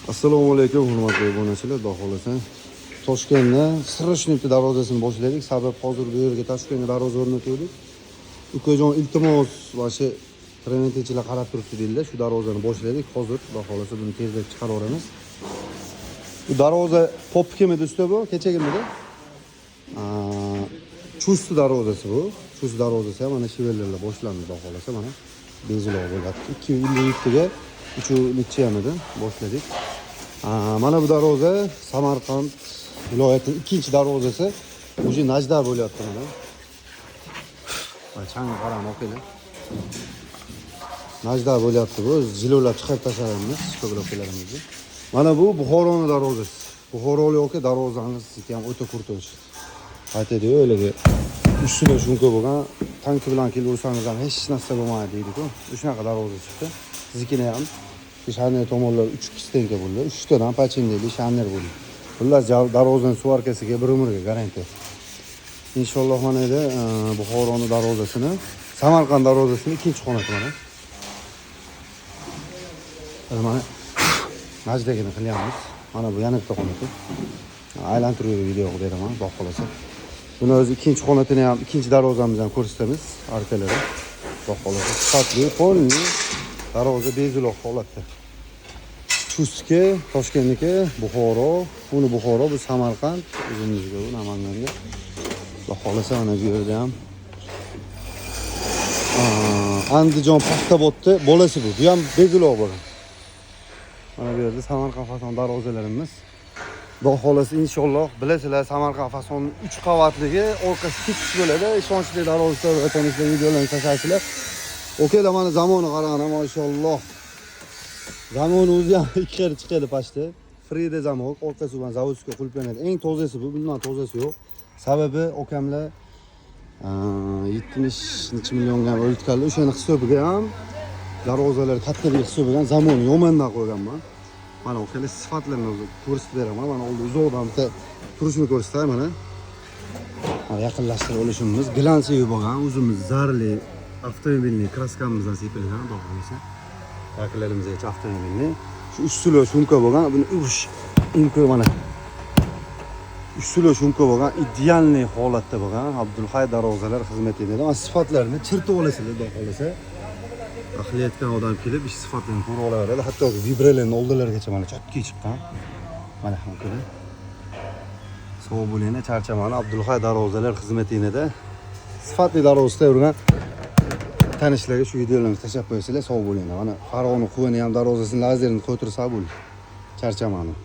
Assalomu alaykum, hurmatli obunachilar. Xudo xohlasa, Toshkentda срочный bitta darvozasini boshladik. Sabab, hozir bu yerga, Toshkentga darvoza o'rnatgandik. Ukajon, iltimos, mana shu tramentchilar qarab turibdi deydilar. Shu darvozani boshladik. Hozir, Xudo xohlasa, buni tezda chiqarib yuboramiz. Bu darvoza popnikimidi, usta, bu? Kechagimidi? Chust darvozasi bu. Chust darvozasi ham mana швеллер lar boshlandi, Xudo xohlasa, mana beziloq bo'lyapti. 257 ga uch necha ham edi, boshladik. Mana bu darvoza Samarqand viloyatining ikkinchi darvozasi. Уже najda bo'lyapti mana. Mana changga qarang, okalar. Najda bo'lyapti bu. Jilovlab chiqarib tashlaymiz ko'proqlarimizni. Mana bu Buxoroni darvozasi. Buxorolik aka, darvozamiz sizniki ham o'ta крутой chiqdi. Aytadi-yu, o'ylagi ustida шумка bo'lgan, tanki bilan kelib ursangiz ham hech narsa bo'lmaydi deydi-ku. Shunaqa darvoza chiqdi. Siznikini ham шарнир tomonlar 3 стенка bo'ldi. Uchtadan pachingali шарнир bo'ldi. Xullas, darvozani сварка siga bir umrga garantiya. Inshaalloh, mana endi Buxoroni darvozasini, Samarqand darvozasini ikkinchi xonasi mana. Mana najdagini qilyapmiz. Mana bu yana bitta xonasi. Aylantirib video qilib beraman, xudo xohlasa. Buni o'zi ikkinchi xonasini ham, ikkinchi darvozamizni ham ko'rsatamiz, arkalari. Xudo xohlasa, sifatli, полный darvoza beziloq holatda. Chustki, Toshkentniki, Buxoro, buni Buxoro, bu Samarqand, o'zimizga, bu Namanganga. Xudo xohlasa, mana bu yerda ham Andijon Paxtabodni bolasi bu. Bu ham beziloq bo'lgan. Mana bu yerda Samarqand fason darvozalarimiz. Xudo xohlasa, inshaalloh, bilasizlar, Samarqand fason 3 qavatligi, orqasi tekis bo'ladi. Ishonchli darvoza tanishlar, videolarni tashlasizlar. Okeylar, mana zamoni qarang, mashalloh. Zamoni o'zi ham ikki xil chiqadi почти. Frida замок, orqasi bilan заводской qulflanadi. Eng tozasi bu, bundan tozasi yo'q. Sababi, okamlar 70 necha millionga ham o'tganlar, o'shani hisobiga ham darvozalar kattaligi hisobiga ham zamoni yomondan qo'yganman. Mana, okalar, sifatlarini o'zi ko'rsatib beraman. Mana oldi uzoqdan bitta turishini ko'rsatay mana. Mana yaqinlashtirib olishimiz глянцевый bo'lgan, o'zimiz zarli автомобильный краска mizdan sepilgan, xudo xohlasa. Yaqinlarimizgacha автомобильный. Shu ustida шумка bo'lgan, buni ush imko mana. Ustida шумка bo'lgan, идеальный holatda bo'lgan Abdulhay darvozalar xizmat etadi. Mana sifatlarini chertib olasizlar, xudo xohlasa. Qilayotgan odam kelib ish sifatini ko'rib olaveradi. Hatto vibralarni oldilarigacha mana чётко chiqqan. Mana, akalar. Sog' bo'linglar, charchamani. Abdulhay darvozalar xizmatingda sifatli darvozada yurgan tanishlarga shu videolarni tashlab qo'yasizlar, sog' bo'linglar. Mana Farg'ona quvani ham darvozasini lazerini qo'ytirsa bo'ldi. Charchamadim.